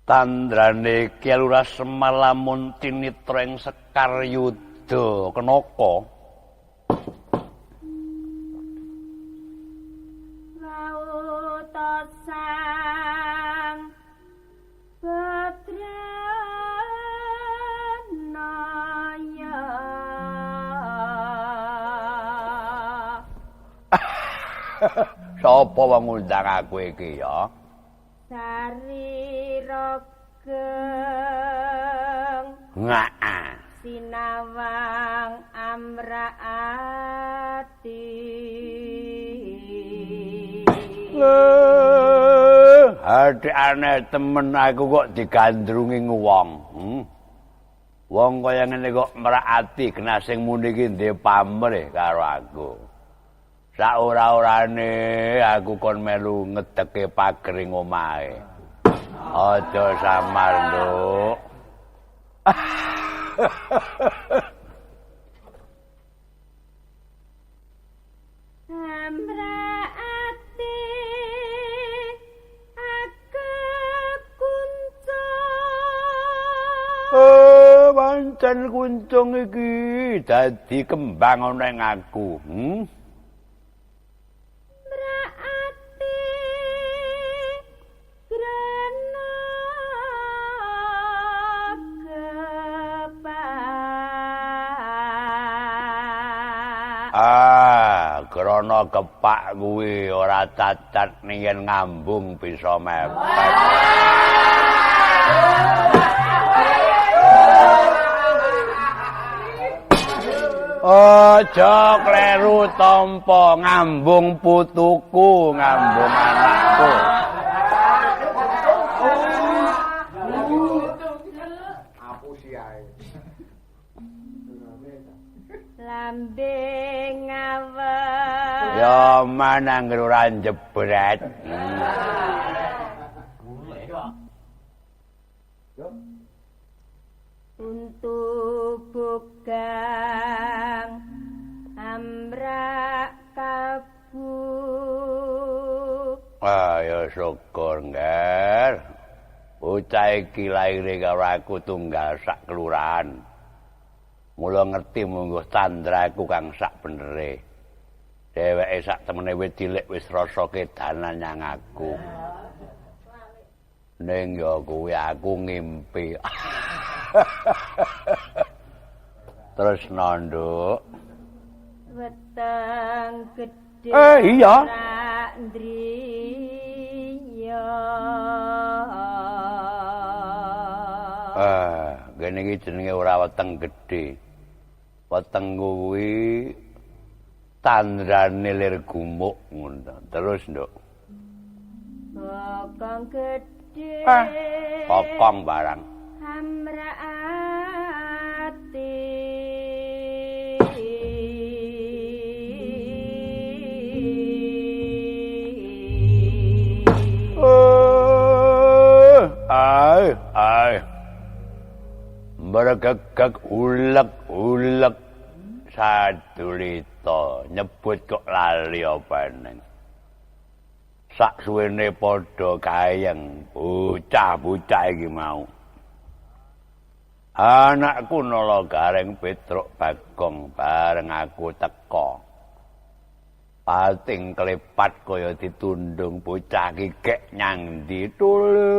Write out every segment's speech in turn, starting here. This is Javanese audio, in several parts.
Tandrane Ki Lurah Semar lamun tinitra ing Sekar Yuda Kenaka. Wauta sang Badranaya. Sapa wong ngundang aku iki ya? Sari Rogeng Ngaah. Sinawang amraati. Hati aneh temen aku kok digandrungi wong. Wong kaya ngene kok merak ati kena sing muni iki ndek pamrih karo aku. Sak ora-orane aku kon melu ngedeke pagering omahe. Aja samar, Nduk. Amraati akeh kuncung. Oh, pancen kuncung iki dadi kembang ana ing aku. Mraati grana kepak. Ah, grana kepak kuwi ora cacat yen ngambung bisa mepet. Aja kleru tampa ngambung putuku, ngambung anakku. Lambe ngawet. Ya manang ora jebret. Untu bogang amrak kalbu. Ah ya syukur, Ngger. Bocah iki laire karo aku tunggal sak kelurahan. Mula ngerti mungguh tandraku kang sak benere. Dheweke sak temene wit cilik wis rasa kedanan nyang aku. Ning ya kuwi aku ngimpi. Terus nanduk weteng gedhe. Iya. Ndriya. Ngene iki jenenge ora weteng gedhe. Weteng kuwi tandrane lir gumuk ngono. Terus, Nduk. Bokong gedhe. Bokong barang. Amraati. Ai, ai. Mbregegeg ulek-ulek sadulita nyebut kok lali apa neng. Sak suwene padha kayeng bocah-bocah iki mau. Anakku Nala Gareng Petruk Bagong bareng aku teka. Pating klepat kaya ditundung bocah iki gek nyang ndi tule.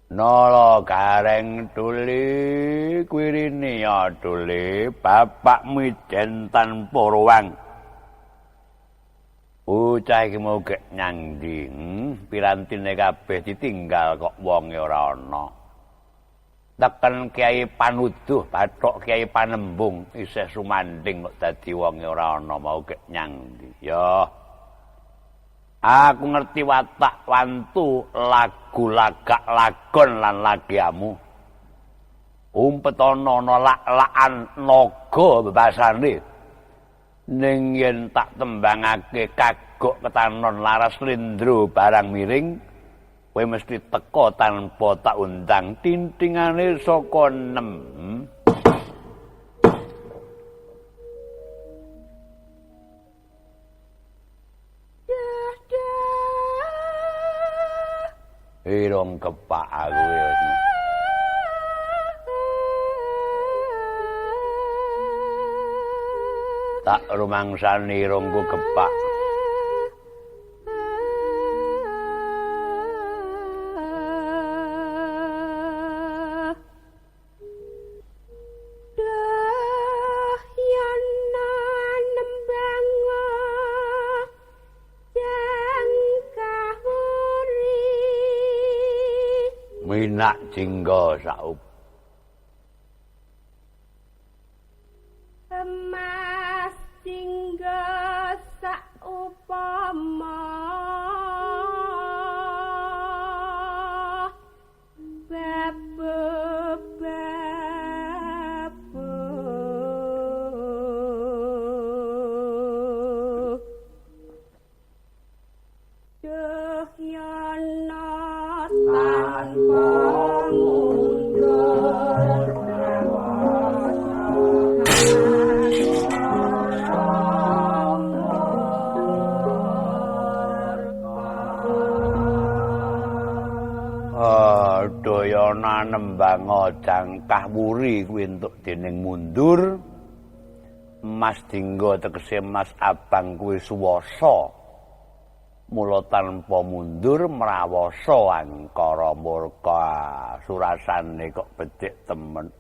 Nala Gareng tuli kuwirine ya tuli bapakmu ijen tanpa ruang. Bocah iki mau gek nyang ndi? Pirantine kabeh ditinggal kok wonge ora ana. Teken Kyai Panuduh, bathok Kyai Panembung isih sumanding kok dadi wonge ora ana mau gek nyang ndi. Ya. Aku ngerti watak wantu lagu lagak lagon lan lagiamu. Umpet ana ana lak-lakan naga bebasane. Ning yen tak tembangake kagok ketanon laras lindro barang miring, kowe mesti teka tanpa tak undang tintingane saka 6. Dah dah. Irung kepak aku ya. Tak rumangsani irungku kepak. Minak jingga saup emas jingga saupama babu babu Duhyana tanpa mundur. Dayana nembang jangkah wuri kuwi entuk dening mundur. Mas Dingga tegese Mas Abang kuwi suwasa. Mula tanpa mundur mrawasa angkara murka. Surasane kok becik temen.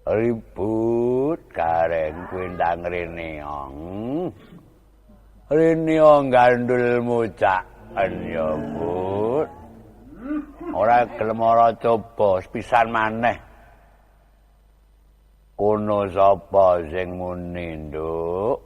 Ribut gareng kuwi ndang rene. Rene gandulmu cak ya, Bud. Ora gelem ora coba sepisan maneh. Kono sapa sing muni, Nduk?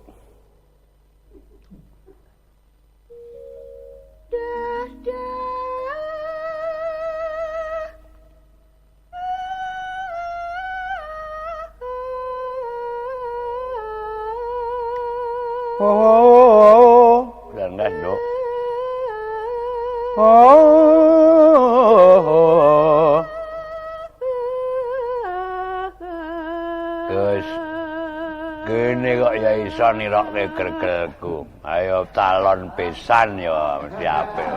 Oh, jangan, Nduk. Oh, Gus, gini kok ya iso nirokke gregelku. Ayo talon pisan ya mesti apik.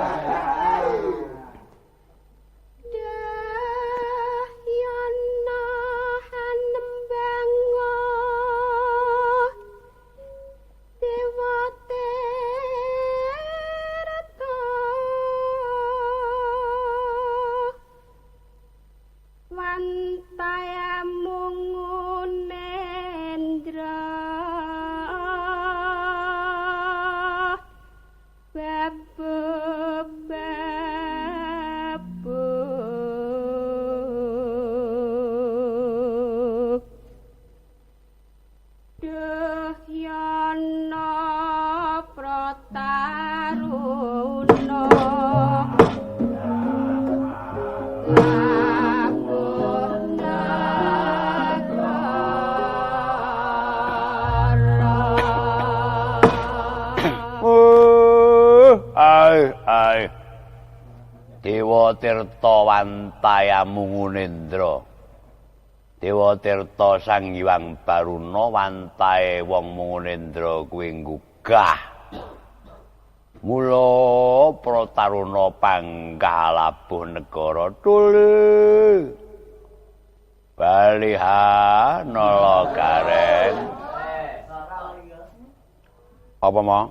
Dewa Tirta Wantaya Mungunendra. Dewa Tirta Sang Hyang Baruna wantahe wong Mungunendra kuwi nggugah. Mula Prataruna panggah labuh negara tuli. Baliha nala gareng. Apa ma?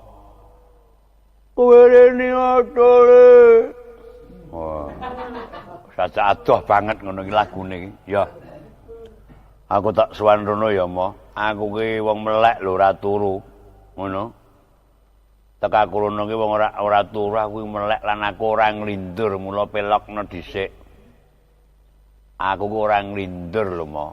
Kowe rene tuli. Wah. Saja adoh banget ngono iki lagune iki. Ya. Aku tak sowan rono ya, Ma. Aku ki wong melek lho ora turu. Ngono. Teka aku rono ki wong ora turu, aku melek lan aku ora nglindur, mula pelokno dhisik. Aku ki ora nglindur lho, Ma.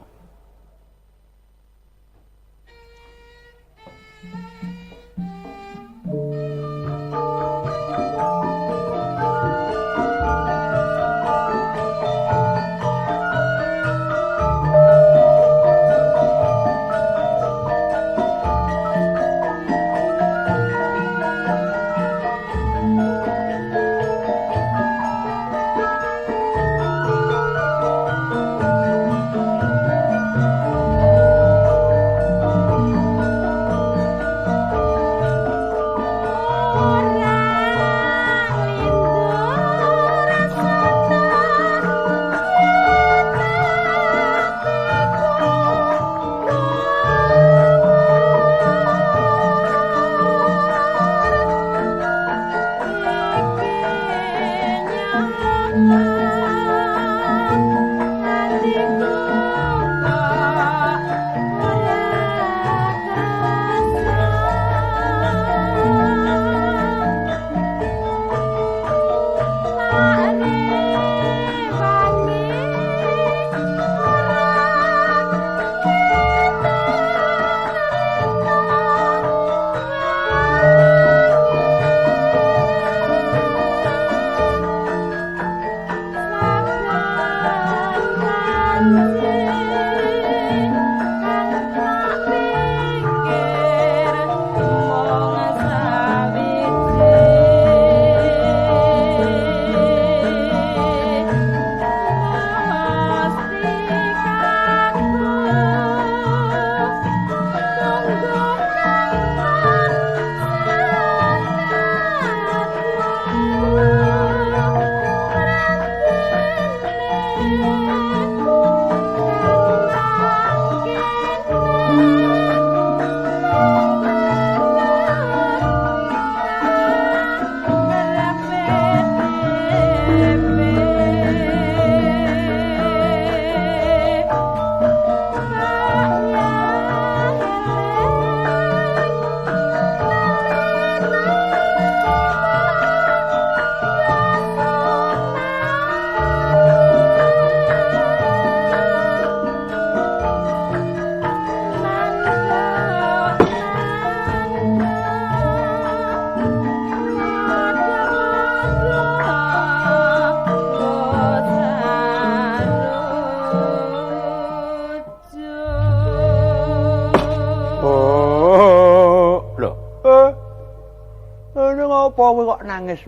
Ning apa kowe kok nangis?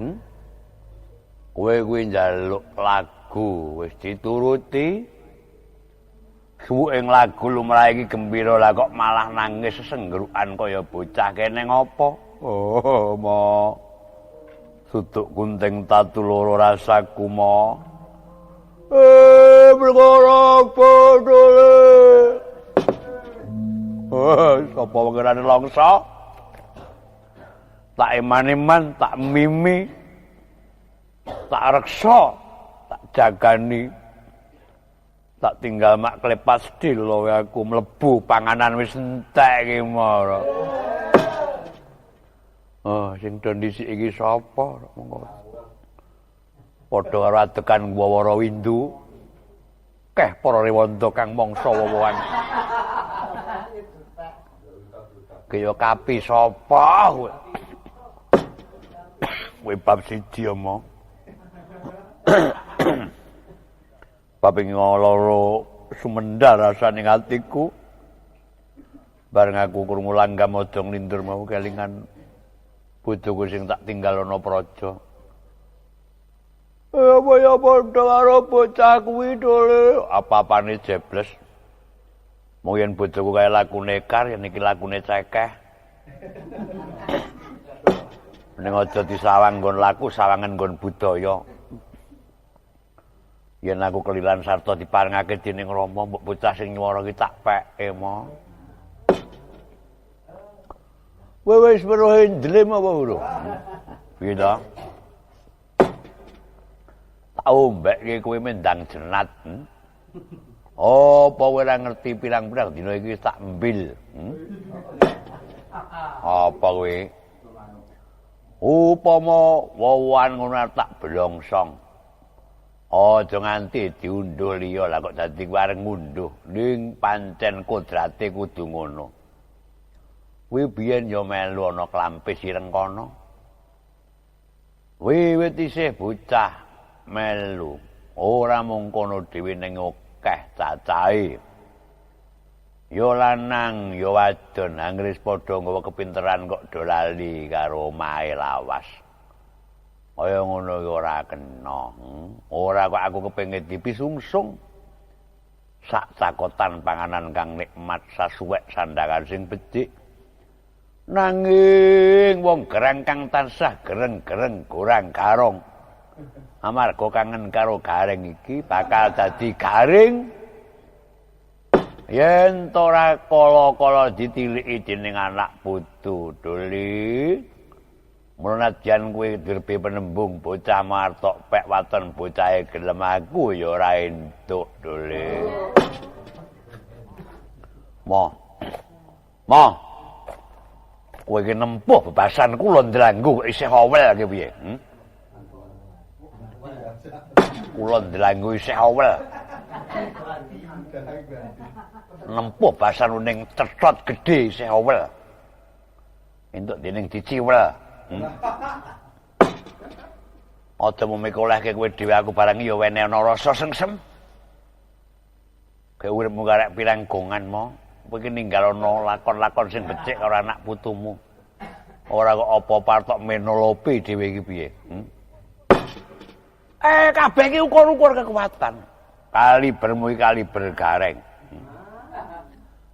Kowe kuwi njaluk lagu wis dituruti. Suwuking lagu lumrah iki gembira lah kok malah nangis sesenggerukan kaya bocah kene ngopo? Oh, mo. Sutuk gunting tatu loro rasaku mo. Perkara apa dole? Oh, sapa pengerane longso? Tak eman-eman, tak mimi, tak reksa, tak jagani. Tak tinggal mak klepas dilo aku mlebu panganan wis entek iki mara. Oh, sing do ndhisik iki sapa? Monggo. Padha karo adegan Wawara Windu. Keh para rewanda kang mangsa wowohan. Kaya kapi sapa kowe? Kowe bab siji omong. Bab ing loro sumendar rasane atiku. Bareng aku krungu langgam aja nglindur mau kelingan bojoku sing tak tinggal ana praja. Apa ya padha karo bocah kuwi dole. Apa-apane jebles. Mung yen bojoku kae lakune kar, yen iki lakune cekeh. Ning aja disawang nggon laku, sawangan nggon budaya. Yen aku kelilan sarta diparengake dening Rama, mbok bocah sing nyuwara iki tak peke mo. Kowe wis weruh ndlem apa urung? Piye ta? Tak ombekke kowe mendang jenat. Apa kowe ora ngerti pirang-pirang dina iki tak embil? Apa kowe? Upama wowoan ngono tak blongsong. Aja nganti diunduh liya lah kok dadi kowe arep ngunduh. Ning pancen kodrate kudu ngono. Kuwi biyen ya melu ana klampis ireng kono. Wiwit isih bocah melu, ora mung kono dhewe ning akeh cacahe. Ya lanang ya wadon anggris padha nggawa kepinteran kok do lali karo omahe lawas. Kaya ngono iki ora kena. Ora kok aku kepengin dipisungsung. Sak cakotan panganan kang nikmat sasuwek sandangan sing becik. Nanging wong gerang kang tansah gereng-gereng gorang garong. Amarga kangen karo gareng iki bakal dadi garing. Yen ora kala-kala ditiliki dening anak putu doli. Mula nadyan kowe dirbe penembung bocah martok pek waton bocahe gelem aku ya ora entuk dole. Mo. Mo. Kowe iki nempuh bebasan kula ndlanggu kok isih awel ki piye? Kula ndlanggu isih awel. Nempuh basan ning cethot gedhe isih awel. Entuk dening diciwel. Aja mung olehke kowe dhewe aku barang ya wene ana rasa sengsem. Kowe uripmu karek pirang gongan mo. Kowe iki ninggal ana lakon-lakon sing becik karo anak putumu. Ora kok apa-apa tok menolopi dhewe iki piye? Kabeh iki ukur-ukur kekuatan. Kalibermu iki kaliber gareng.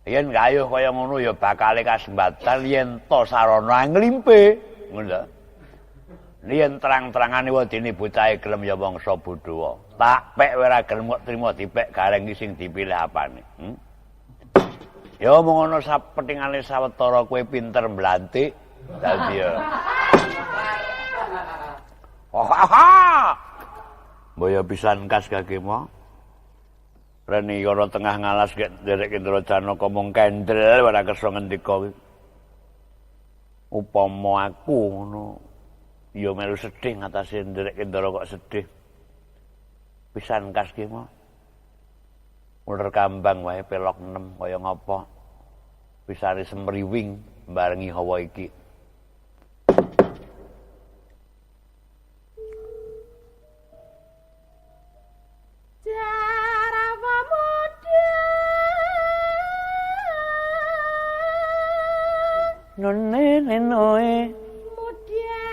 Yen gayuh kaya ngono ya bakale kasembatan yen to sarana nglimpe. Ngono lho. Yen terang-terangane wedine bocahe gelem ya mangsa bodhowa. Tak pek ora gelem kok trimo dipek gareng iki sing dipilih apane. Ya mung ana sapetingane sawetara kowe pinter mblantik dadi ya. Oh ha. Mbaya pisan kas kakemo. Reni yara tengah ngalas gek nderek Indra Janaka mung kendel ora kersa ngendika. Upama aku ngono ya melu sedih ngatasé nderek Kendara kok sedih. Pisan kas ki mo. Uler kambang wae pelok 6 kaya ngapa. Pisane semriwing barengi hawa iki. Jarawa muda. None nenoe. Muda.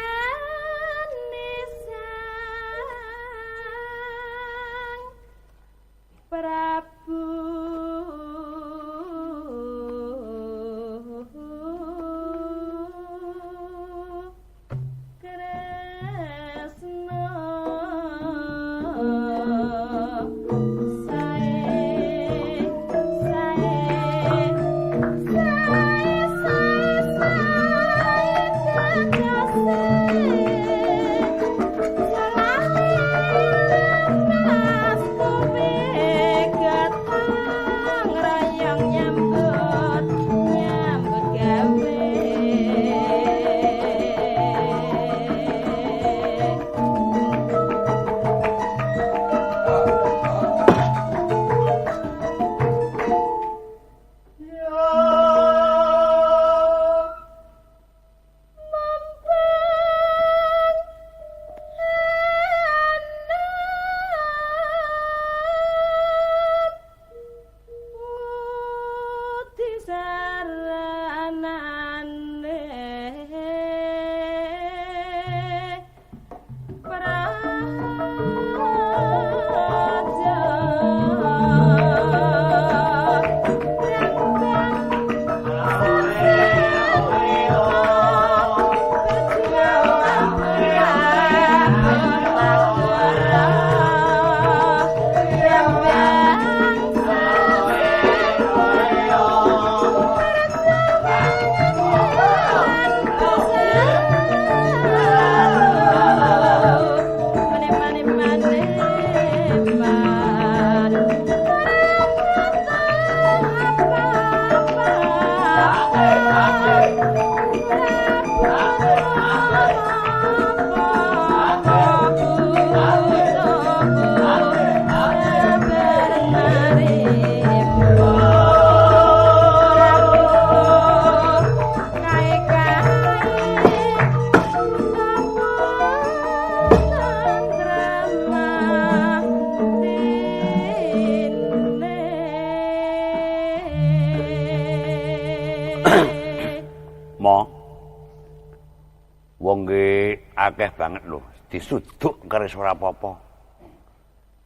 akeh banget lho, disuduk keris ora apa-apa.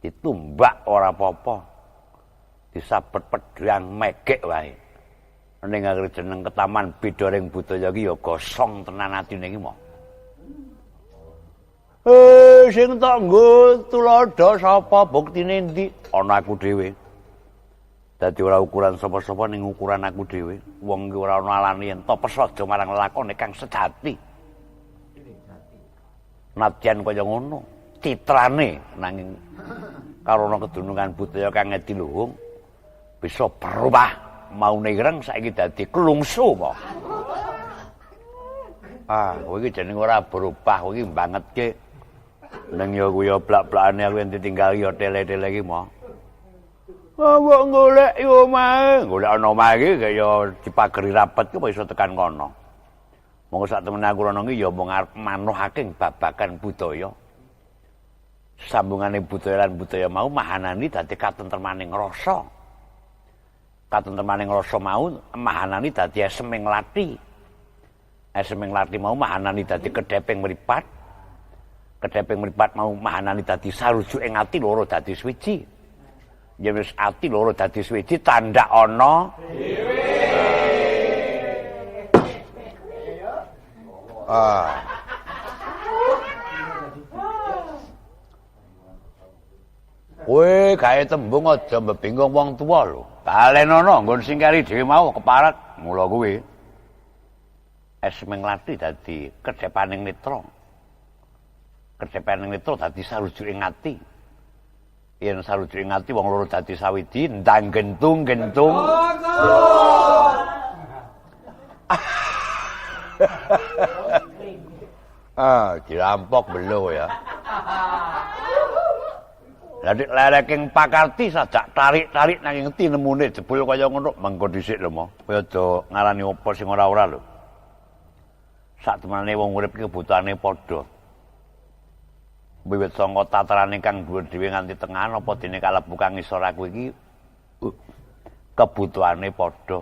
Ditumbak ora apa-apa. Disabet pedhang megek wae. Ning anggere jeneng ketaman beda ring budaya iki ya gosong tenan atine iki mo. Sing tak nggo tuladha sapa buktine endi? Ana aku dhewe. Dadi ora ukuran sapa-sapa ning ukuran aku dhewe. Wong iki ora ana alane yen to pesaja marang lakone kang sejati. Nadyan kaya ngono, citrane nanging karana kedunungan budaya kang ngediluhung bisa berubah. Maune ireng saiki dadi klungsu po. Ah, kowe iki jenenge ora berubah, kowe iki bangetke. Ning ya kuwi ya blak-blakane aku yen ditinggal ya tele-tele iki mo. Mbok golek yo omahe, golek ana omahe iki kaya dipageri rapet ki iso tekan kono. Monggo sak temene aku rono iki ya mung arep manuhake babagan budaya. Sambungane budaya lan budaya mau mahanani dadi katentremaning rasa. Katentremaning rasa mau mahanani dadi eseming lathi. Eseming lathi mau mahanani dadi kedheping mripat. Kedheping mripat mau mahanani dadi sarujuk ing ati loro dadi suwiji. Yen wis ati loro dadi suwiji tandha ana dhewe. Ah. Kowe gawe tembung aja mbebingkung wong tuwa lho. Balenono nggon sing kari dhewe mau keparat mula kuwi. Eseming lathi dadi kedhepaning netra. Kedhepaning netra dadi sarujuking ati. Yen sarujuking ati wong loro dadi sawiji ndang gentung-gentung. Ah, dirampok belo ya. Lah nek lereking pakarti sajak tarik-tarik nanging tinemune jebul kaya ngono mengko dhisik lho mo. Kowe aja ngarani apa sing ora-ora lho. Sak temene wong urip iki kebutuhane padha. Wiwit saka tatarane kang dhuwur dhewe nganti tengahan apa dene kalebu kang ngisor aku iki kebutuhane padha.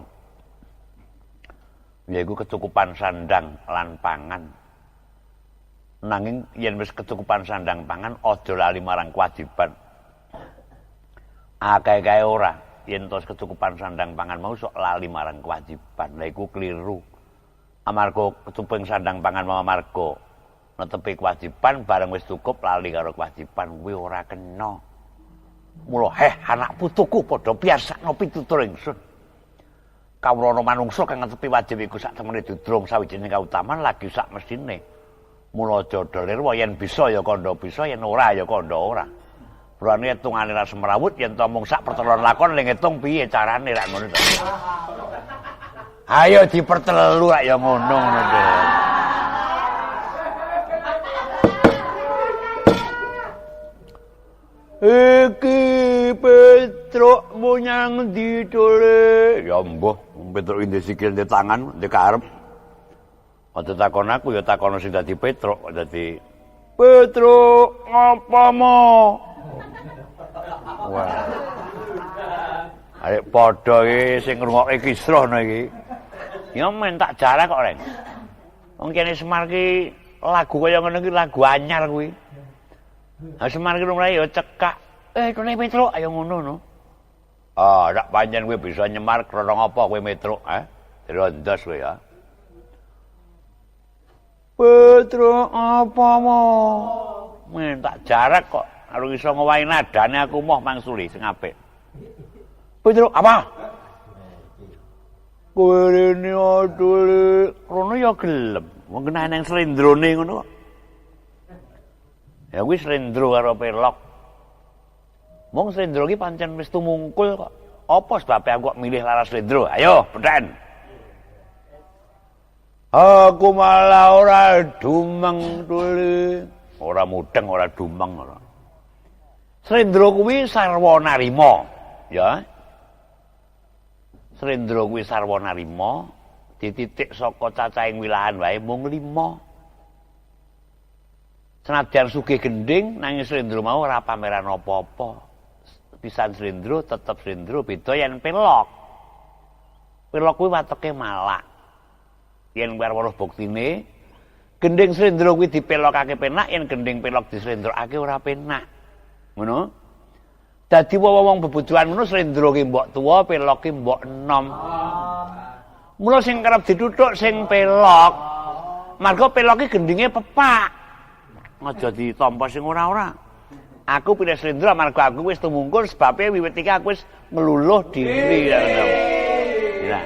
Yaiku kecukupan sandang lan pangan. Nanging yen wis kecukupan sandang pangan aja lali marang kewajiban. Akeh-akeh ora, yen tos kecukupan sandang pangan mau sok lali marang kewajiban. Lha iku kliru. Amarga kecuping sandang pangan mau amarga netepi kewajiban bareng wis cukup lali karo kewajiban kuwi ora kena. Mula heh anak putuku padha piyarsakno pitutur ingsun. Kawulana manungsa kang netepi wajib iku sak temene dudrung sawijining kautaman lagi sak mesthine. Mula aja lirwa yen bisa ya kandha bisa yen ora ya kandha ora. Brane hitungane ra semrawut yen to mung sak pertelon lakon ning ngitung piye carane rak ngono to. Ayo dipertelu rak ya ngono ngono to. Iki Petruk munyang ditole. Ya mbuh, Petruk ndek sikil ndek tangan, ndek karep. Aja takon aku ya takon sing dadi Petruk, dadi Petruk ngapa mo? Wah. Arek padha iki sing ngrungokke kisruh no iki. Ya men tak jarak kok, Reng. Wong kene Semar ki lagu kaya ngono iki lagu anyar kuwi. Ha Semar ki lumrahe ya cekak. Kene Petruk ayo ngono no. Ah, rak pancen kowe bisa nyemar krana ngapa kowe Petruk, eh? Dirondos kowe ya. Petruk apa mo? Men tak jarak kok. Arep iso ngowahi nadane aku moh mangsuli sing apik. Petruk apa? Kowe rene adule, rono ya gelem. Wong kena nang slendrone ngono kok. Ya kuwi slendro karo pelok. Mung slendro iki pancen wis tumungkul kok. Apa sebabe aku kok milih laras slendro? Ayo, beten. Aku malah ora dumeng tuli. Ora mudeng, ora dumeng ora. Slendro kuwi sarwa narima, ya. Slendro kuwi sarwa narima, dititik saka cacahing wilahan wae mung 5. Senadyan sugih gendhing nanging slendro mau ora pameran apa-apa. Pisan slendro tetep slendro, beda yen pelok. Pelok kuwi wateke malak. Yen kowe weruh buktine Gending slendro kuwi dipelokake penak, yen gending pelok dislendrokake ora penak. Ngono. Dadi wong-wong bebojoan ngono slendro ki mbok tuwa, pelok ki mbok enom. Mula sing kerep dituthuk sing pelok. Marga pelok ki gendinge pepak. Aja ditampa sing ora-ora. Aku pilih slendro amarga aku wis tumungkul sebabe wiwit iki aku wis ngluluh diri. Ya.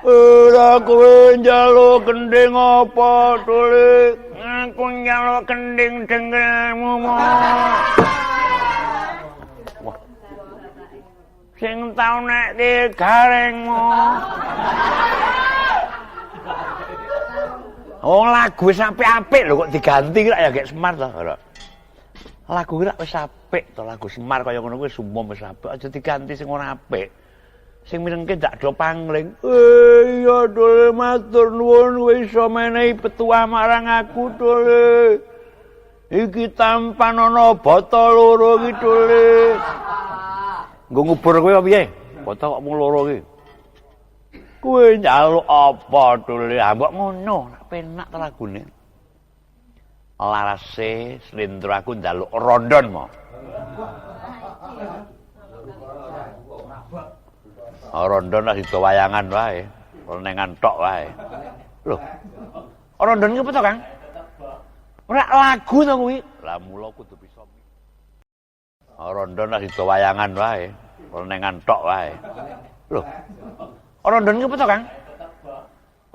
Ora kowe njaluk gending apa, Tulik? Aku njaluk gending dengkelmu. Wah. Sing tau nek digarengmu. Wong lagu wis apik-apik lho kok diganti kira ya gek Semar to. Lagu kira wis apik to, lagu Semar kaya ngono kuwi wis umum wis apik, aja diganti sing ora apik. Sing mirengke ndak do pangling. Iya Dole matur nuwun kowe iso menehi petuah marang aku Dole. Iki tampan ana bata loro iki Dole. Nggo ngubur kowe apa piye? Bata kok mung loro iki. Kowe njaluk apa Dole? Ha mbok ngono, nak penak to lagune. Larase slendro aku njaluk rondon mo. Rondon lah sida wayangan wae, lenengan tok wae. Lho. Rondon ki apa to, Kang? Ora lagu to kuwi. Lah mula kudu bisa. Rondon lah sida wayangan wae, lenengan tok wae. Lho. Rondon ki apa to, Kang?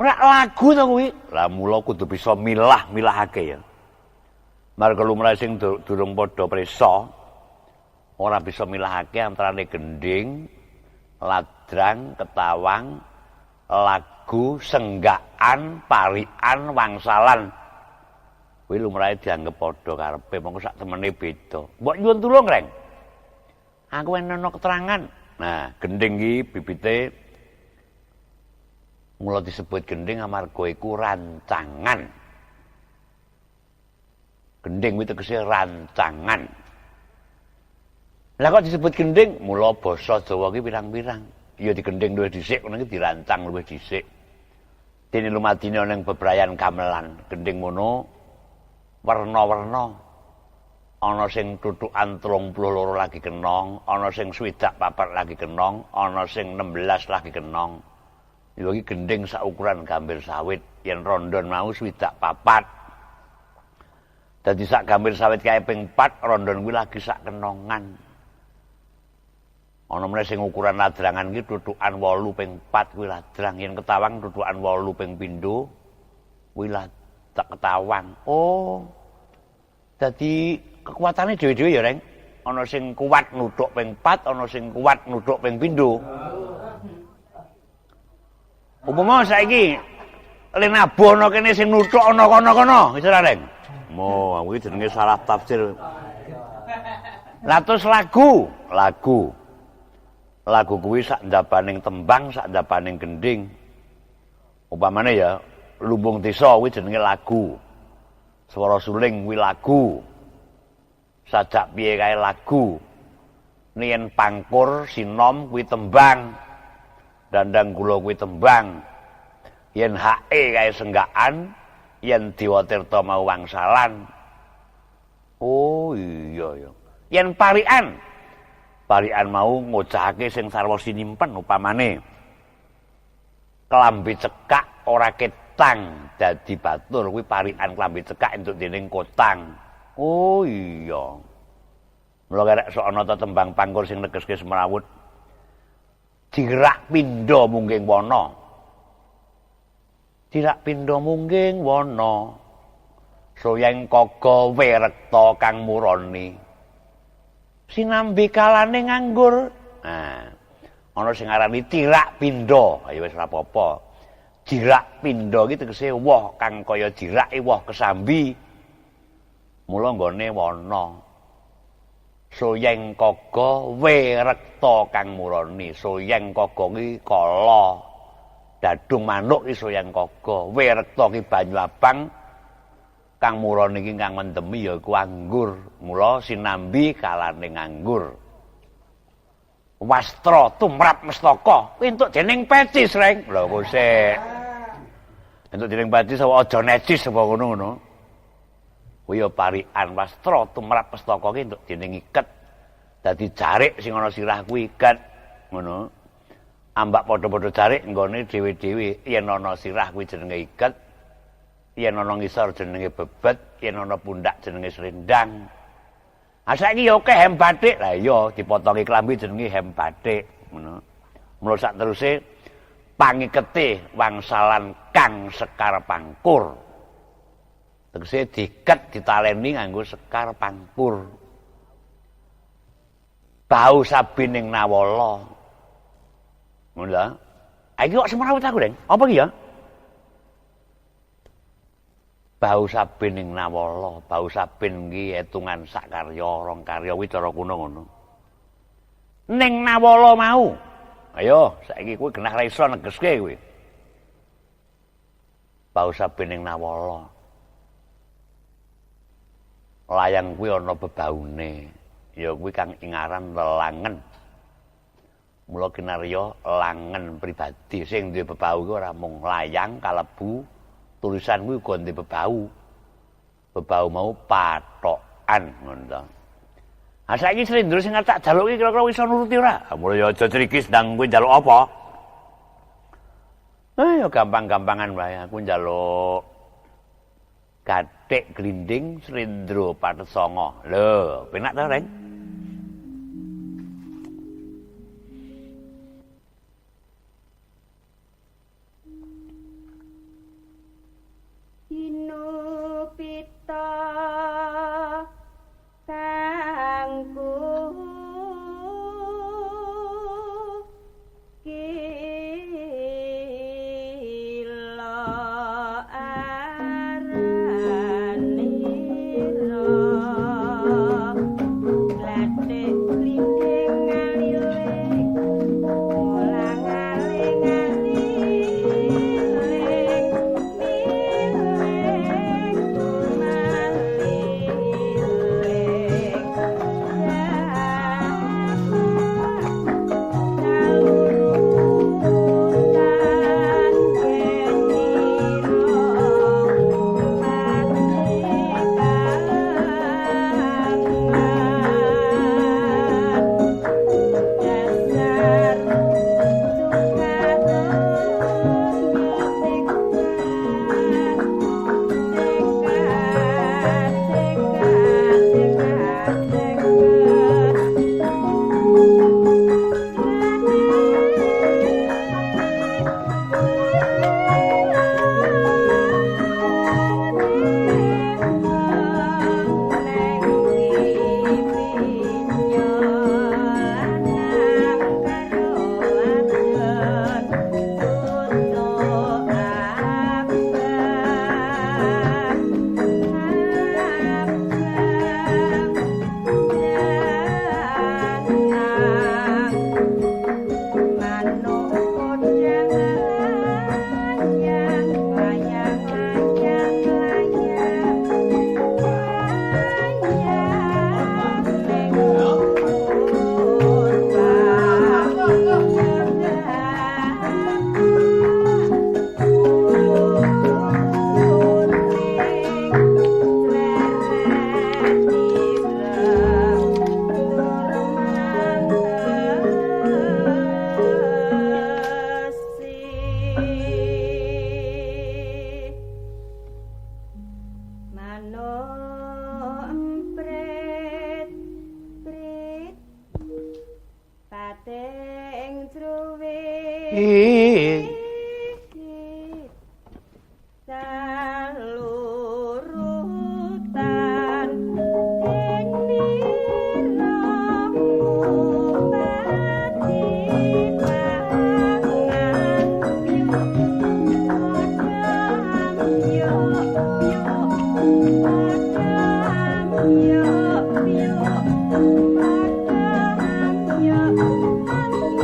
Ora lagu to kuwi. Lah mula kudu bisa milah-milahake ya. Marga lumrahe sing durung padha prisa ora bisa milahake antarane gending, ladrang, ketawang, lagu, senggakan, parikan, wangsalan. Kuwi lumrahe dianggep padha karepe, monggo sak temene beda. Mbok nyuwun tulung, Reng. Aku enono keterangan. Nah, gending iki bibite mula disebut gending amarga iku rancangan. Gending kuwi tegese rancangan. Lah kok disebut gending? Mula basa Jawa ki pirang-pirang. Ya digending luwih dhisik, ngono iki dirancang luwih dhisik. Dene lumadine ana ing bebrayan gamelan, gending ngono werna-werna. Ana sing tutukan 32 lagi kenong, ana sing 64 lagi kenong, ana sing 16 lagi kenong. Ya iki gending saukuran gambir sawit, yen rondon mau 64. Dadi sak gambir sawit kae ping 4, rondon kuwi lagi sak kenongan. Ana meneh sing ukuran ladrangan iki tutukan 8 ping 4 kuwi ladrang, yen ketawang tutukan 8 ping pindho kuwi tak ketawang. Oh. Dadi kekuatane dhewe-dhewe ya, Reng. Ana sing kuat nuthuk ping 4, ana sing kuat nuthuk ping pindho. Upama saiki le nabuh ana kene sing nuthuk ana kono-kono, wis ora, Reng? Mo, kuwi jenenge salah tafsir. Lah terus lagu, lagu. Lagu kuwi sak ndabaning tembang, sak ndabaning gending. Upamane ya, lumbung desa kuwi jenenge lagu. Swara suling kuwi lagu. Sajak piye kae lagu. Yen pangkur sinom kuwi tembang. Dandang gula kuwi tembang. Yen hae kae senggakan, yen Dewa Tirta mau wangsalan. Oh iya ya. Yen parikan, parikan mau ngocahake sing sarwa sinimpen upamane. Klambi cekak ora ketang dadi batur kuwi parikan klambi cekak entuk dening kotang. Oh iya. Mula kerek sok ana ta tembang pangkur sing negeske semrawut. Jirak pindha mungging wana. Jirak pindha mungging wana. Soyeng kaga werekta kang murani. Sinambi kalane nganggur. Nah, ana sing aranane tirak pindha. Ya wis ora apa-apa. Jirak pindha iki tegese woh kang kaya jirake woh kesambi. Mula nggone wana. Soyeng kaga werekta kang murani. Soyeng kaga ki kala. Dadung manuk ki soyeng kaga. Werekta ki banyu abang. Kang murani iki kang mendemi ya iku anggur. Mula sinambi kalane nganggur. Wastra tumrap mestaka kuwi entuk dening peci, Sreng. Lho kok sik. Entuk dening peci sapa aja necis apa ngono-ngono. Kuwi ya parikan wastra tumrap mestaka ki entuk dening iket. Dadi jarik sing ana sirah kuwi iket ngono. Ambak padha-padha jarik nggone dhewe-dhewe, yen ana sirah kuwi jenenge iket. Yen ana ngisor jenenge bebet, yen ana pundak jenenge slendang. Ah saiki ya akeh hem batik. Lah iya dipotongi klambi jenenge hem batik ngono. Mula sak teruse pangikete wangsalan kang sekar pangkur. Tegese diket ditaleni nganggo sekar pangkur. Bau sabining nawala. Ngono ta? Ah iki kok semrawut aku, Reng. Apa iki ya? Bau sabining nawala, bau sabin iki etungan sak karya, rong karya kuwi cara kuno ngono. Ning nawala mau. Ayo, saiki kowe genah ra iso negeske kowe. Bau sabining nawala. Layang kuwi ana bebaune. Ya kuwi kang ingaran lelangen. Mula kinarya langen pribadi sing duwe bebau kuwi ora mung layang kalebu tulisan kuwi uga duwe bebau. Bebau mau patokan ngono ta. Ah saiki slendro sing tak jaluki kira-kira iso nuruti ora? Ah mula ya aja crikis ndang kowe njaluk apa? Ya gampang-gampangan wae aku njaluk gathik glinding slendro pathet sanga. Lho, penak ta, Reng? Inupita kangku kila aranira glathik glinding ngaliling mulang-aling aliling miling tumaliling salurutan genira pati pangan dasar manuk kodang layang layang layang layang layang ning Manuk emprit prit pating truwit salurutan deniramu pati pangan yo padam yo yo padam yo yo padam.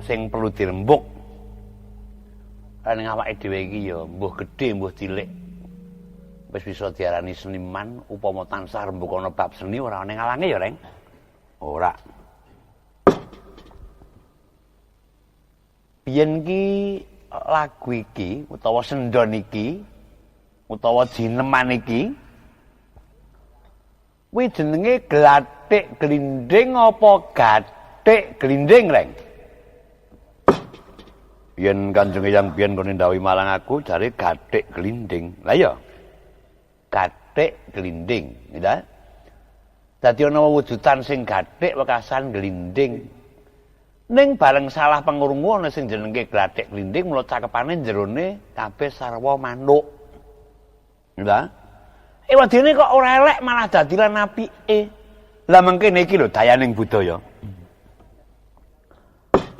sing perlu dirembuk. Lan awake dhewe iki ya mbuh gedhe mbuh cilik wis bisa diarani seniman upama tansah rembug ana bab seni ora ana ngalange ya, Reng. Ora. Biyen ki lagu iki utawa sendon iki utawa jineman iki kuwi jenenge glathik glinding apa gathik glinding, Reng? Yen Kanjeng Eyang biyen kene ndhawuhi marang aku jare gathik glinding. Lah iya. Gathik glinding, ya. Dadi ana wujudan sing gathik wekasan glinding. Ning bareng salah pengrungu ana sing jenenge glathik glinding mula cakepane jerone kabeh sarwa manuk. Ya. Ewadene kok ora elek malah dadi lan apike. Lah mengkene iki lho dayaning budaya.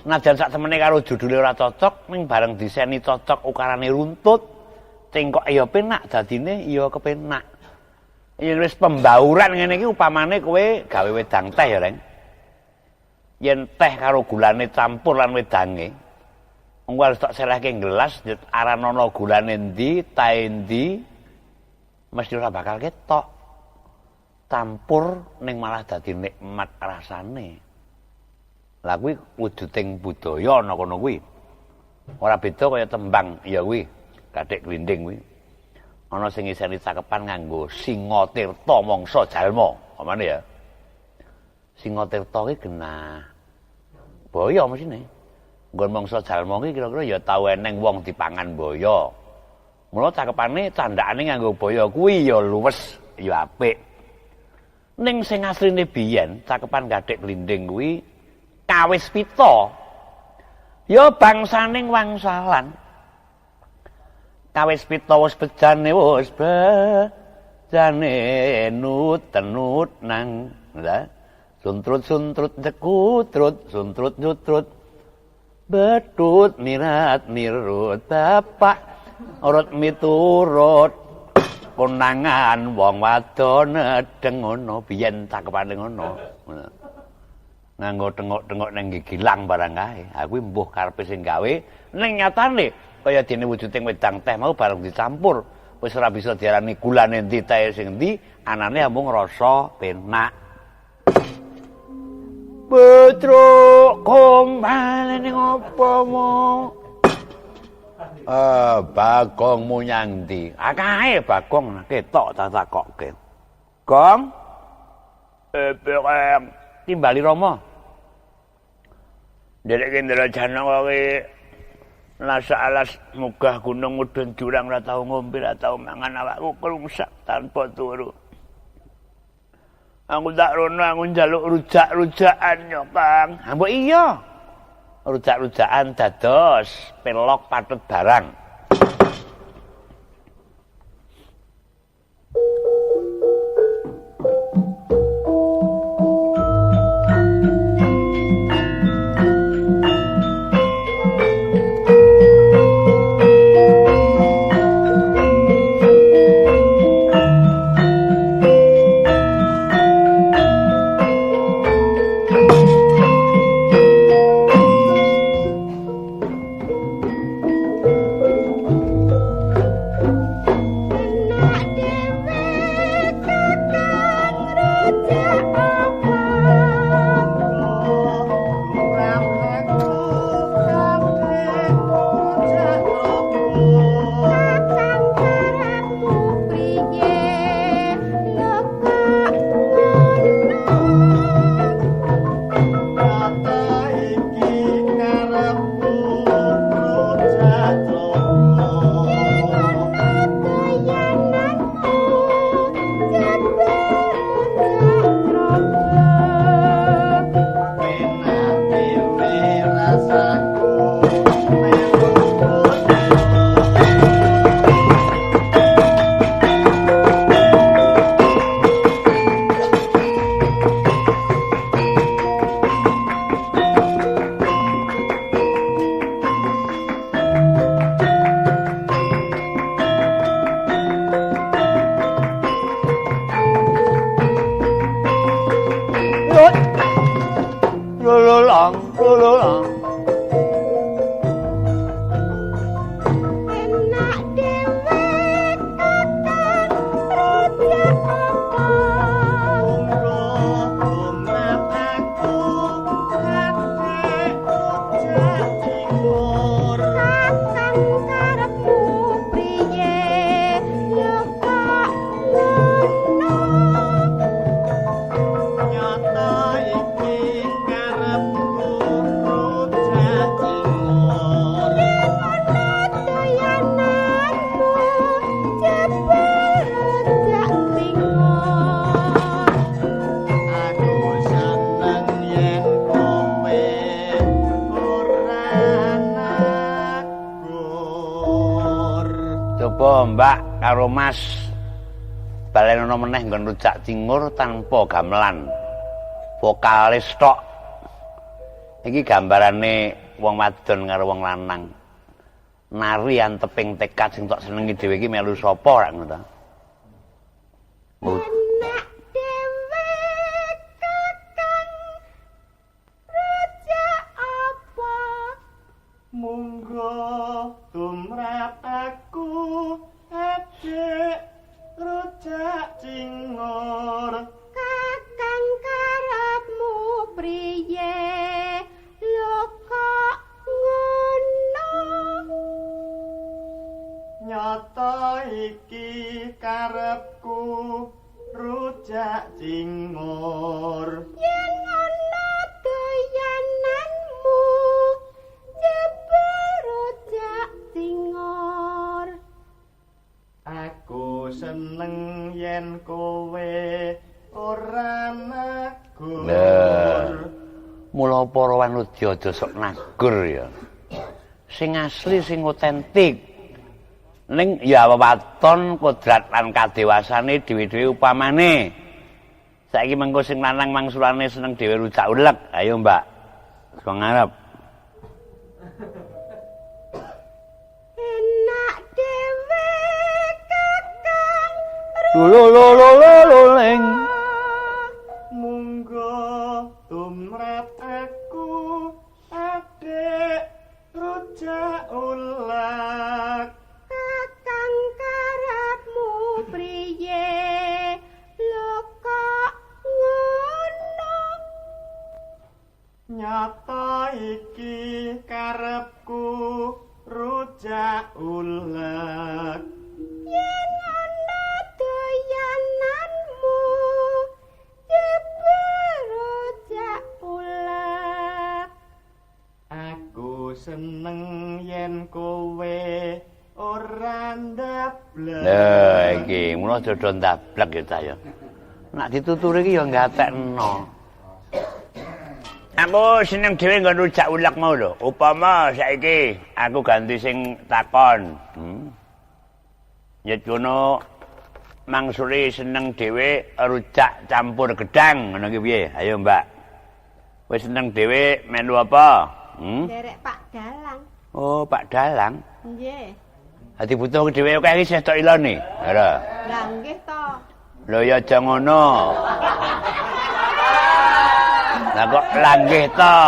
Najan sak temene karo judule ora cocok, ning bareng diseni cocok ukarane runtut, cengkok ya penak dadine ya kepenak. Yen wis pembauran ngene iki upamane kowe gawe wedang teh ya, Reng. Yen teh karo gulane campur lan wedange, engko harus tak selehke gelas aran ana gulane endi, tae endi, mesti ora bakal ketok. Campur ning malah dadi nikmat rasane. Lah kuwi wujuding budaya ana kono kuwi. Ora beda kaya tembang ya kuwi, gathik glinding kuwi. Ana sing iseni cakepan nganggo Singa Tirta mangsa jalma, pamane ya. Singa Tirta ki genah boyo mesine. Nggon mangsa jalma ki kira-kira ya tau eneng wong dipangan boyo. Mula cakepane candhakane nganggo boyo kuwi ya luwes, ya apik. Ning sing asline biyen cakepan gathik glinding kuwi kawis pita ya bangsaning wangsalan. Kawis pita wis bejane nut tenut nang lha suntrut suntrut jekutrut suntrut jutrut betut nirat nirut bapak urut miturut konangan wong wadon nedeng ngono biyen cakepane ngono. Nganggo tengok-tengok nang gilang barang kae. Ha kuwi mbuh karepe sing gawe ning nyatane kaya dene wujuding wedang teh mau bareng dicampur wis ora bisa diarani gulane endi teh sing endi, anane amung rasa penak. Petruk kombane ning apa mo? Bagong munyang ndi? Akae Bagong ketok tak takokke. Gong. Bereng timbali Rama. Nderek Indra Janaka kuwi lasa alas munggah gunung mudhun jurang ora tau ngombe ora tau mangan awakku krungsak tanpa turu. Aku tak rono aku njaluk rujak-rujakan yo, Kang. Ha mbok iya. Rujak-rujakan dados pelok patut barang. Coba Mbak karo Mas balenono meneh nggon rujak cingur tanpa gamelan. Vokalis tok. Iki gambarane wong wadon karo wong lanang. Nari anteping tekad sing tok senengi dhewe iki melu sapa rak ngono ta? Enak dhewe kakang rujak apa? Monggo tumrap aku adek rujak cingur. Kakang karepmu priye? Lho kok ngono? Nyata iki karepku rujak cingur. Yen ana doyananmu jebul rujak cingur. Aku seneng yen kowe ora nagur. Lah. Mula para wanudya aja sok nagur ya. Sing asli sing otentik. Ning ya wewaton kodrat lan kadewasane dhewe-dhewe upamane. Saiki mengko sing lanang mangsulane seneng dhewe rujak ulek. Ayo Mbak. Saka ngarep. Enak dhewe kakang Lo lo lo lo lo ling. Monggo tumrap aku adek rujak ulek. Kakang karepmu priye? Lho kok ngono? Nyata iki karepku rujak ulek. Yen ana doyananmu jebul rujak ulek. Aku seneng yen kowe ora ndablek. Lah iki mula aja do ndablek ya ta ya. Nek dituturi iki ya gatekno. Aku seneng dhewe nggon rujak ulek mau lho. Upama saiki aku ganti sing takon. Yen kono mangsuli seneng dhewe rujak campur gedang ngono ki piye? Ayo Mbak. Wis seneng dhewe melu apa? Derek Pak Dalang. Oh, Pak Dalang. Nggih. Ati butuh dhewe akeh iki isih tok ilone. Ora. Lah nggih to. Lho ya aja ngono. Lah kok langgih to.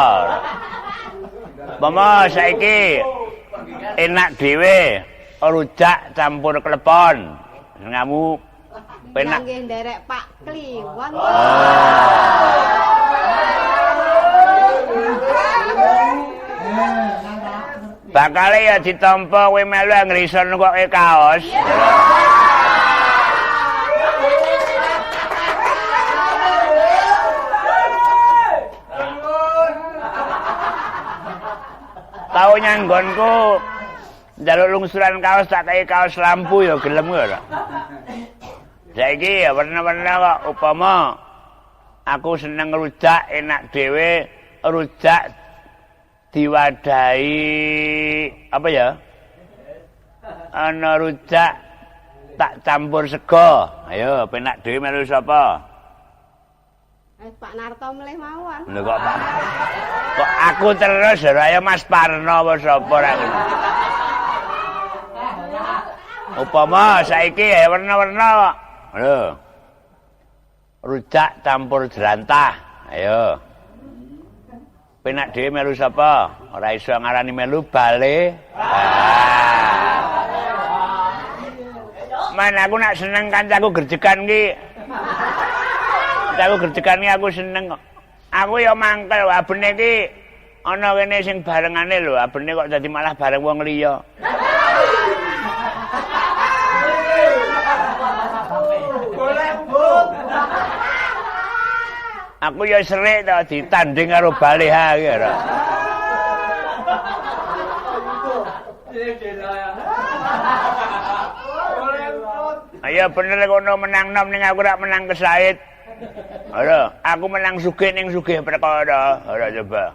Mama saiki enak dhewe rujak campur klepon. Ngamu penak. Nggih nderek Pak Kliwon. Bakale ya ditampa kowe melu ngrison kok kaos. Tau nyanggonku njaluk lungsuran kaos tak kei kaos lampu ya gelem ora. Saiki ya werna-werna kok upama aku seneng rujak enak dhewe rujak diwadahi apa ya? Ana rujak tak campur sego. Ayo penak dhewe melu sapa? Pak Narto melih mawon. Lho kok Pak. Kok aku terus ora ya Mas Parno apa sapa ra. Upama saiki ya werna-werna kok. Lho. Rujak campur jelantah. Ayo. Penak dhewe melu sapa? Ora iso ngarani melu bale. Man aku nak seneng kancaku gerjegan ki. Kancaku gerjegan ki aku seneng kok. Aku ya mangkel abene iki ana kene sing barengane lho, abene kok dadi malah bareng wong liya. Aku ya serik to ditanding karo baleha iki ora. Ayo bener kono menang nom ning aku rak menang kesait. Ora, aku menang sugih ning sugih perkara. Ora coba.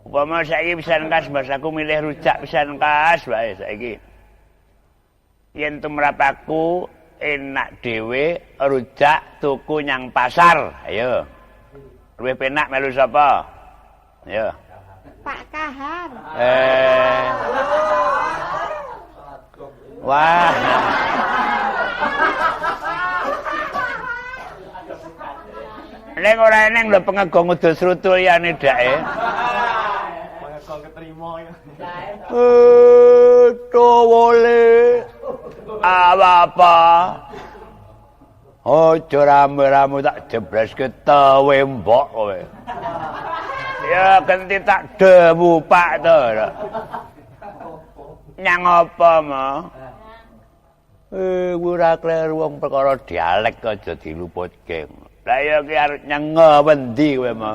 Upama saiki pisan kas Mas aku milih rujak pisan kas wae saiki. Yen tumrap aku enak dhewe rujak tuku nyang pasar. Ayo. Luwih penak melu sapa? Ayo. Pak Kahar. Wah. Ning ora eneng lho pengegong udo srutu liyane dake. Pengegong ketrima ya. Towole. Apa-apa. Aja rame-rame tak jebreske tewe mbok kowe. Ya genti tak dewu Pak to. Nyang apa, Ma? Ora kleru wong perkara dialek aja diluputke. Lah ya ki arep nyang ngendi kowe, Ma?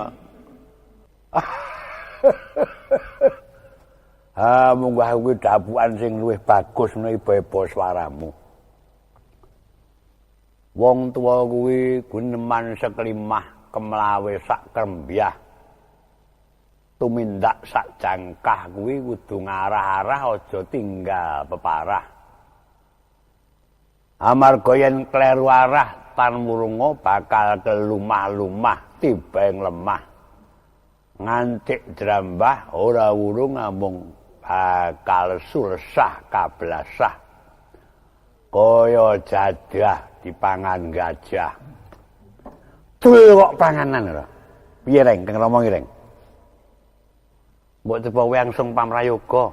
Ah, munggo aku dapukan sing luwih bagus ngono iba-iba swaramu. Wong tuwa kuwi guneman seklimah kemlawe sak krembyah. Tumindak sak jangkah kuwi kudu ngarah-arah aja tinggal peparah. Amarga yen kleru arah tan wurunga bakal kelumah-lumah tiba ing lemah. Ngantik drambah ora wurung amung bakal sulsah kablasah. Kaya jadah dipangan gajah. Duwe kok panganan ora? Piye Reng, kang Rama iki Reng? Mbok coba langsung pamrayoga.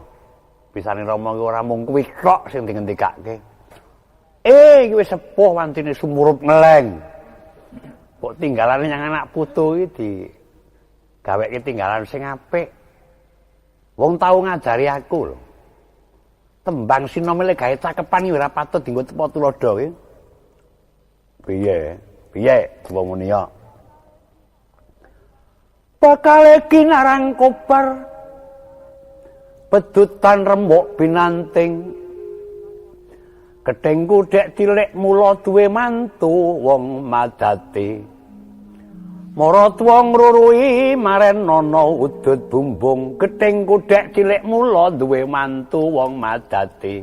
Bisane Rama iki ora mung kuwi tok sing dingendikake. Iki wis sepuh wantine sumurup ngeleng. Mbok tinggalane nyang anak putu iki di gaweke tinggalan sing apik. Wong tau ngajari aku lho. Tembang sinomele gawe cakepan iki ora patut dienggo tepa tuladha iki. Piye? Piye coba muni ya. Bakale kinarang kobar pedutan rembuk binanting. Gedhengku dek cilik mula duwe mantu wong madati. Maratuwa ngrurui maren ana udut bumbung. Gedhengku dek cilik mula duwe mantu wong madati.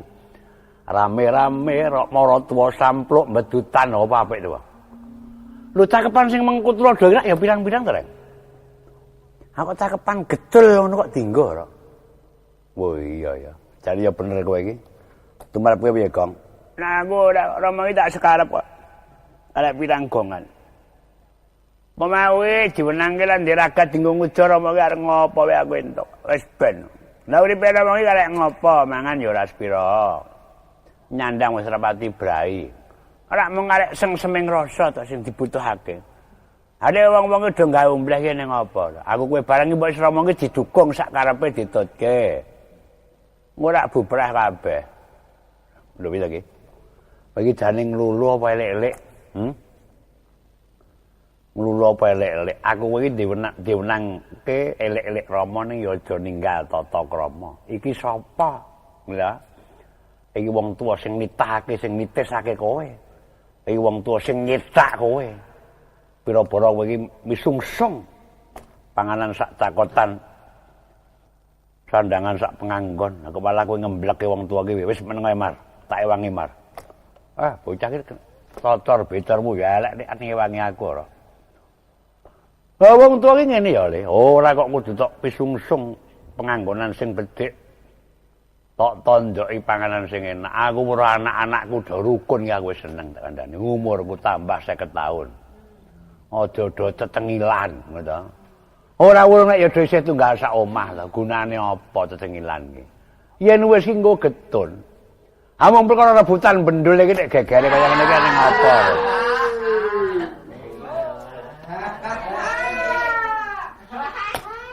Rame-rame rok maratuwa sampluk medutan apa apik to. Lho cakepan sing mengku tuladha iki ya pirang-pirang to, Reng. Aku cakepan gecul ngono kok dienggo ora. Wah iya ya. Jane ya bener kowe iki. Tumrap kowe piye, Gong? Nah aku ora Rama iki tak sekarep kok. Arek pirang gongan. Pemawe diwenangke lan diragat dienggo ngujar Rama iki arep ngopo wae aku entuk. Wis ben. Lah uripe Rama iki arek ngopo, mangan ya ora sepira. Nyandang wis rapati brai. Ora mung arek sengseming rasa to sing dibutuhake. Ade wong-wong do gawe ombleh ki ning apa? Aku kowe barang iki mbok wis Rama iki didukung sak karepe ditutke. Ora bubrah kabeh. Lho piye iki? Iki jane nglulu apa elek-elek? Nglulu apa elek-elek? Aku kowe iki diwenangke elek-elek Rama ning ya aja ninggal tata krama. Iki sapa? Lha. Iki wong tuwa sing nitahake, sing nitisake kowe. Iki wong tuwa sing nyetak kowe. Pira-pira kowe iki misungsung panganan sak cakotan. Sandangan sak penganggon. Aku malah kowe ngembleke wong tuwa ki wis meneng ae Mar. Tak ewangi Mar. Ah, bocah iki cocor becormu ya elek nek ngewangi aku ora. Lah wong tuwa ki ngene ya, Le. Ora kok kudu tok pisungsung penganggonan sing becik. Tok tonjoki panganan sing enak. Aku ora anak-anakku do rukun ki aku wis seneng tak kandhani. Umurku tambah 50 tahun. Aja do cecengilan ngono to. Ora urung nek ya do isih tunggal sak omah lho, gunane apa cecengilan ki? Yen wis ki nggo getun. Amung perkara rebutan bendul iki nek gegere kaya ngene iki ning apa?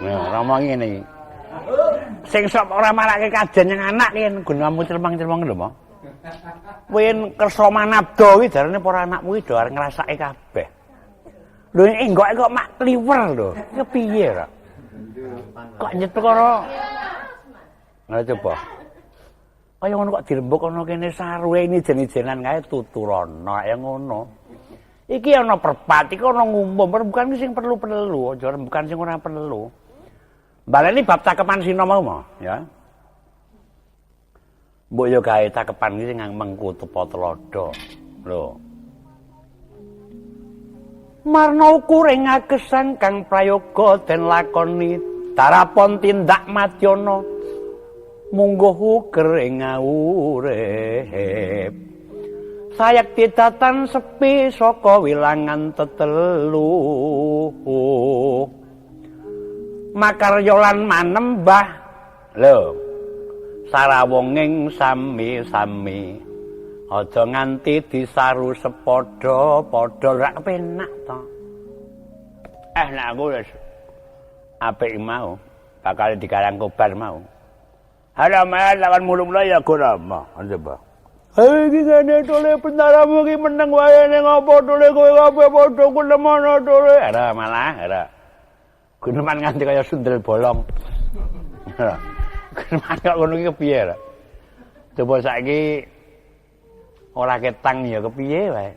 Nah, Rama ngene iki. Sing sok ora marake kajen nyang anak yen gunamu celmang-celmang lho, Ma. Yen kersa manabda iki jarane para anakmu iki do arep ngrasake kabeh. Lho enggoke kok mak kliwer lho. Iki piye ra? Kok nyet perkara. Nah coba. Kaya ngono kok dirembuk ana kene sarwe ini jen-jenan kae tuturana ya ngono. Iki ana perpat, iki ana ngumum, bukan sing perlu-perlu, aja bukan sing ora perlu. Baleni bab cakepan sina mau, ya. Mbok yo gawe cakepan iki sing mengku tepa tuladha. Lho. Marna ukuring agesang kang prayoga den lakoni darapon tindak madyana mungguh uger ing urip. Sayekti datan sepi saka wilangan tetelu. Makarya lan manembah. Lho. Sarawunging sami-sami. Aja nganti disaru sepadha-padha rak kepenak to. Nek aku wis apik mau, bakal dikarang kobar mau. Halo lawan mulung ya Gurama, coba. Hei iki ngene tole bendaramu iki meneng wae ning apa tole kowe kabeh padha kulemono tole. Ora malah ora. Guneman nganti kaya sundel bolong. Ora. Guneman kok ngono iki kepiye ora? Coba saiki ora ketang ya kepiye wae.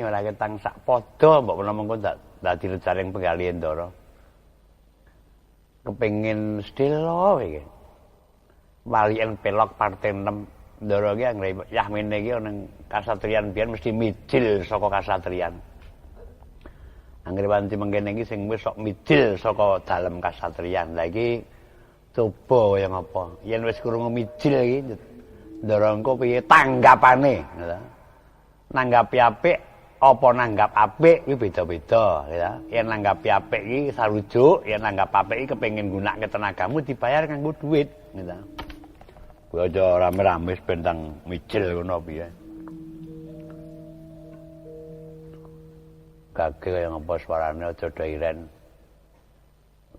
Ora ketang sak padha mbok menawa mengko dadi rejaring penggalihe Ndara. Kepengin sedelo iki. Waliken pelok parte 6 Ndara iki anggere yahmene iki ning kasatriyan biyen mesti mijil saka kasatriyan. Anggere wanci mengkene iki sing wis sok mijil saka dalem kasatriyan. Lah iki coba kaya ngapa? Yen wis krungu mijil iki Ndara engko piye tanggapane, ngono. Nanggapi apik apa nanggap apik kuwi beda-beda, ya. Yen nanggapi apik iki sarujuk, yen nanggap apik iki kepengin nggunakake tenagamu dibayar nganggo duit, ngono. Kuwi aja rame-rame bentang mijil ngono piye. Gage kaya ngapa suarane aja do iren.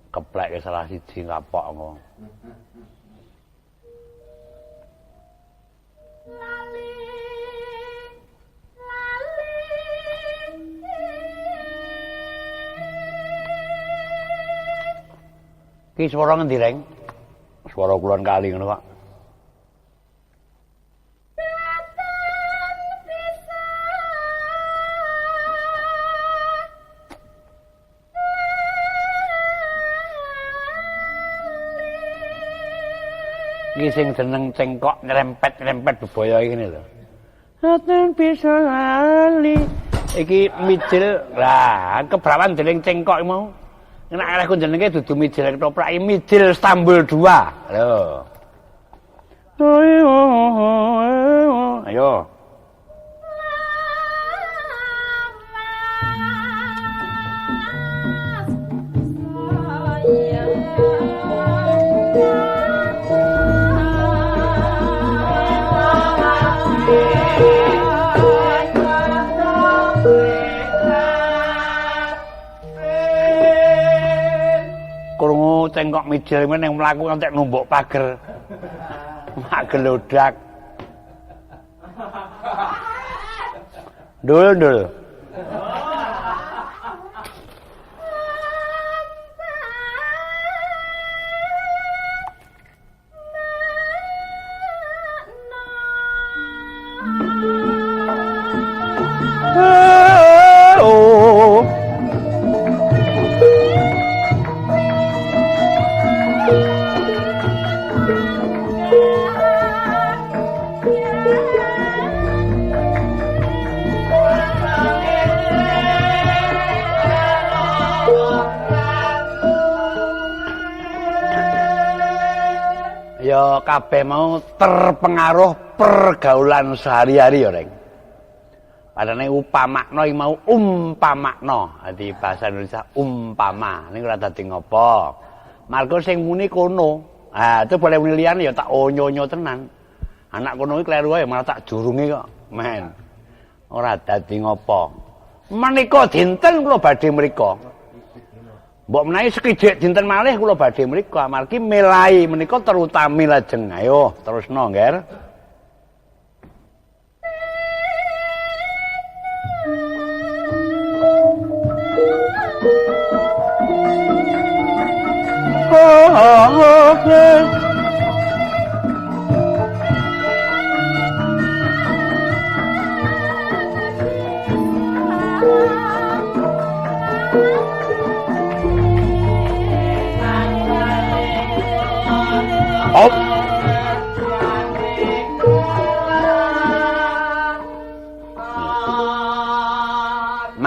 Kepleke salah siji kapok engko. Ki swara ngendi, Reng? Swara kulon kali ngono, Pak. Iki sing jeneng cengkok nyerempet-nyerempet bebaya iki ngene lho. Aten bisa lali. Iki mijil. Lah, kebrawan dening cengkok mau. Nek arek jenenge dudu mijil ketoprak, mijil Stambul 2. Lho. Ayo. Krungu cengkok mijil meneh mlaku nganti numbuk pager. Mak gelodak. Ndul ndul. Ya kabeh mau terpengaruh pergaulan sehari-hari ya, Reng. Padane upamakna iki mau umpamakna. Dadi bahasa Indonesia umpama. Ning ora dadi ngopo. Margo sing muni kono. Ah, itu boleh muni liyane ya tak onyo-onyo tenan. Anak kono iki kleru wae malah tak jurungi kok, men. Ora dadi ngopo. Menika dinten kula badhe mriko. Mbok menawi sekijik dinten malih kula badhe mriku amargi melai menika terutami lajeng. Ayo terusno, Ngger. Oh.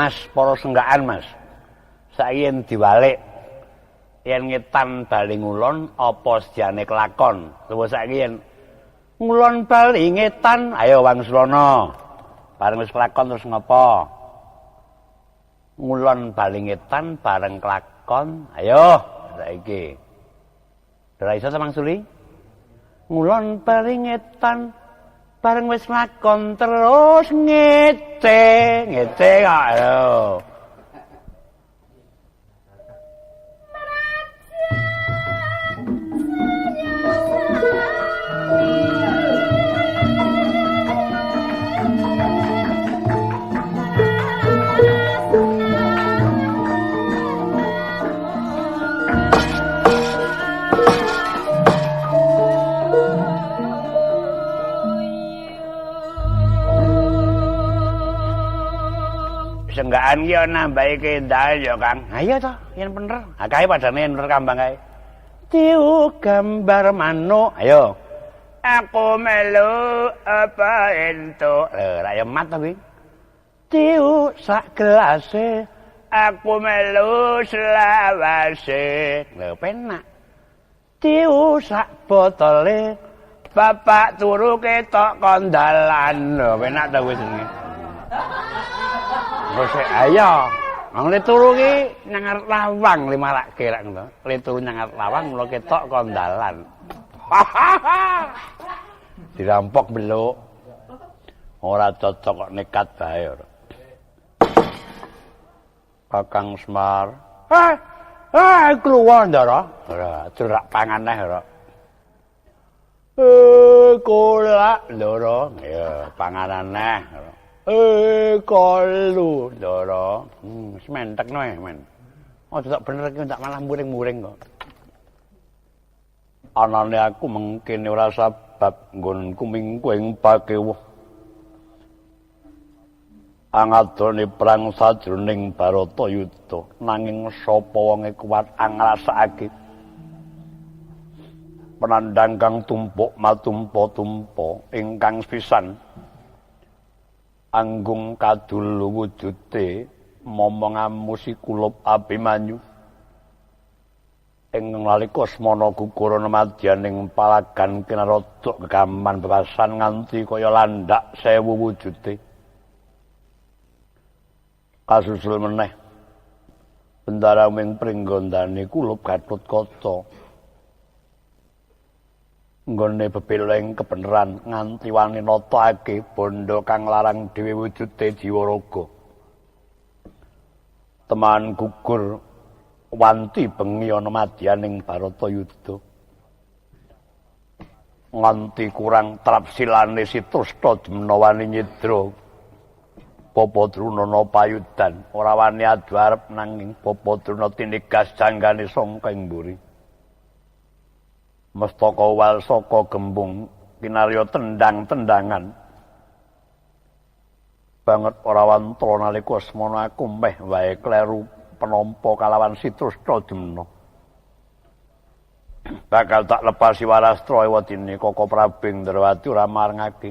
Mas para senggakan Mas. Saiki yen diwalik yen ngetan bali ngulon apa sejane kelakon. Coba saiki yen ngulon bali ngetan, ayo Wangsulana. Bareng wis kelakon terus ngopo? Ngulon bali ngetan bareng kelakon, ayo saiki. Ora iso ta Mang Suli? Ngulon bali ngetan bareng wis lakon terus ngece, ngece kok ayo. Senggakan ki nambahi keindahan ya Kang. Ha iya to, yen bener. Ha kae padane yen bener kambang kae. Tiu gambar manuk. Ayo. Aku melu apa entuk. Lho, ra ya mat to kuwi. Tiu sak gelase, aku melu selawase. Lho, penak. Tiu sak botole, bapak turu ketok kondalan. Lho, penak to kuwi jenenge. Terus ayo, wong le turu ki nang ngarep lawang le marake rak ngono. Le turu nang ngarep lawang mula ketok kondalan. Dirampok beluk. Ora cocok kok nekat bae ora. Kakang Semar. Keluar Ndara. Ora, cerak pangan neh ora. Kolak Ndara. Ya, panganan neh. Kolu Ndara. Sementekno e, men. Aja tak bener iki tak malah muring-muring kok. Anane aku mengkene ora sabab nggonku mingku ing pakewuh. Angadone perang sajroning Baratayuda, nanging sapa wonge kuat angrasakake. Penandang kang tumpuk matumpa-tumpa ingkang pisan anggung kadul wujude momong amusi kulup Abimanyu. Ing nalika semana gugur ana madyaning palagan kinaradha gegaman bebasan nganti kaya landak sewu wujude. Kasusul meneh bendara ming pringgondane kulup Gatotkaca. Nggone bebela ing kebeneran nganti wani natake bondo kang larang dhewe wujude jiwa raga. Teman gugur wanti bengi ana madyaning Baratayuda. Nganti kurang trapsilane Sitrusta Jemna wani nyidra Bapa Druna payudan ora wani adu arep nanging Bapa Druna tinigas janggane sangka ing mburi. Mestaka wal saka gembung kinarya tendang-tendangan. Banget ora wantra nalika semana aku meh wae kleru penampa kalawan Sitrusta Jemna. Bakal tak lepasi warastra ewadene Koko Prabu Indrawati ora marengake.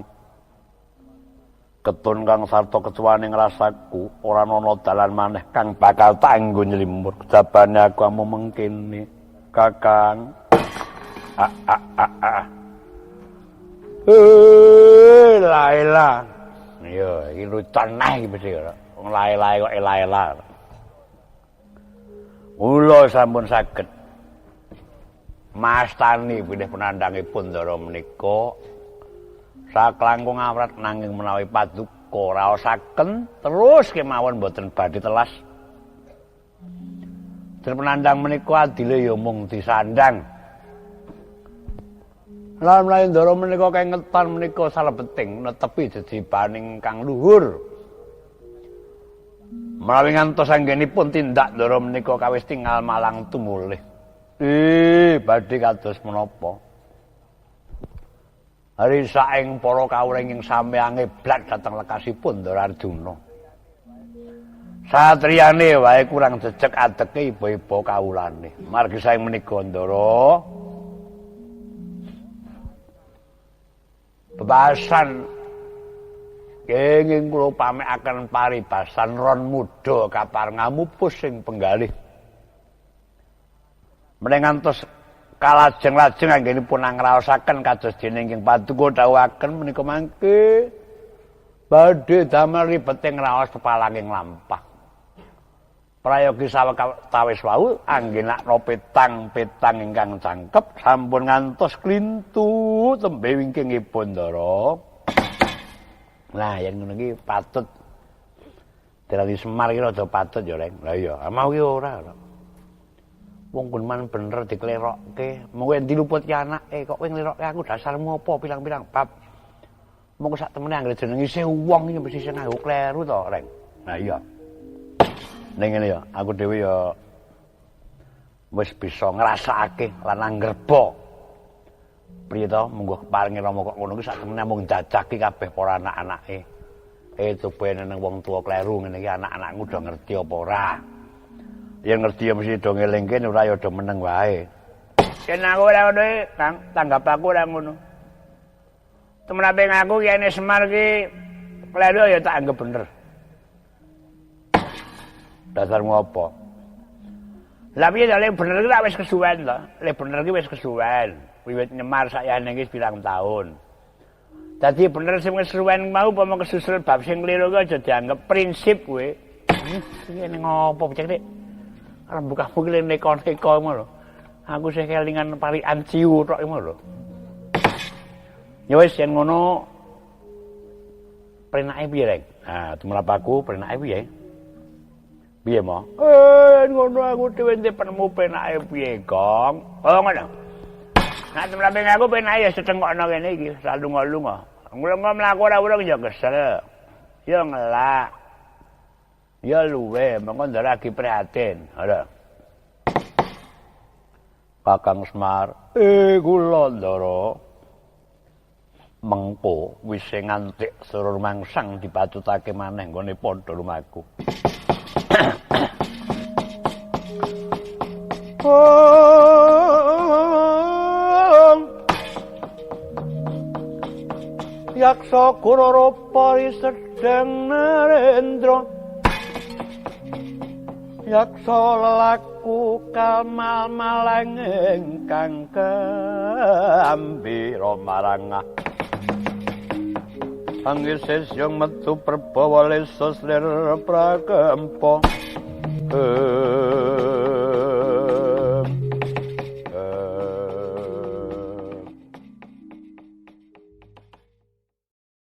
Ketun kang sarta kecuwane ngrasaku ora ana dalan maneh kang bakal tak anggo nylimur. Kejabane aku amung mengkene, Kakang. Laela. Iya, iki lucon neh iki mesti ora. Wong lae-lae kok ela-ela. Mula sampun saged mastani bilih penandangipun Ndara menika saklangkung awrat nanging menawi paduka raosaken terus kemawon mboten badhe telas. Den penandang menika adile ya mung disandang. Lan menawi Ndara menika kengetan menika salebeting netepi jejibaning kang luhur. Menawi ngantos anggenipun tindak Ndara menika kawis tingal malang tumulih. Badhe kados menapa? Hari saing para kawula ing sampeyange blat dhateng lekasipun Ndara Arjuna. Satriyane wae kurang jejeg adeke iba-iba kawulane. Margi saing menika Ndara bebasan Kenging kula pamekaken paribasan ron muda kapar ngamupus sing penggalih. Menawi ngantos kalajeng-lajeng anggenipun angraosaken kados dene ingkang paduka dhawuhaken menika mangke badhe damel ribete ngraos pepalanging lampah. Prayogi sawetawis wau anggenakna petang-petang ingkang cangkep sampun ngantos klintu tembe wingkingipun Ndara. Nah, yen ngono iki patut dirani Semar iki rada patut ya, Reng. Lah iya, mau ki ora. Wong gunman bener diklerokke, mung kowe diluputke anake kok kowe nglerokke aku dasarmu apa pirang-pirang bab. Mung sak temene anggere jeneng isih wong iki mesti sing nganggo kleru to, Reng. Lah iya. Ning ngene ya, aku dhewe ya wis bisa ngrasakake lan anggerba. Piye to munggo keparinge Rama kok ngono ki sak temene mung jajaki kabeh para anak-anake. Coba nang wong tuwa kleru ngene iki anak-anakmu do ngerti apa ora? Yen ngerti ya mesti do ngelingke, ora ya do meneng wae. Yen aku ora ngono, Kang, tanggap aku ora ngono. Temen aku yen Semar ki kleru ya tak anggap bener. Dasarmu apa? Lah piye to lek bener ki wis kesuwen to. Lek bener ki wis kesuwen. Wiwit nyemar sayane iki pirang taun. Dadi bener sing kesuwen mau upama kesusul bab sing kliru ki aja dianggep prinsip kowe. Iki ning ngopo bocah Dik? Rembug-rembug ki neko-neko ngono lho. Aku sih kelingan parikan ciu tok ngono lho. Ya wis yen ngono prenake piye, Reng? Nah, tumrap aku prenake piye? Piye, Mo? Ngono aku dhewe ndek penemu penake piye, Gong? Oh, ngono. Nah, tumrap aku penake ya setengokno kene iki, salunga-lunga. Nglunga mlaku ora urung ya kesel. Ya ngelak. Ya luwe, mengko ndak lagi prihatin. Ora. Kakang Semar, kula Ndara. Mengko wis ngantik surur mangsang dipatutake maneh nggone padha lumaku. Yaksa Kurara risedeng Narendra. Yaksa lelaku kamal malang ingkang kambira marangah. Anggis yang metu perbawa lesos lir prakempa.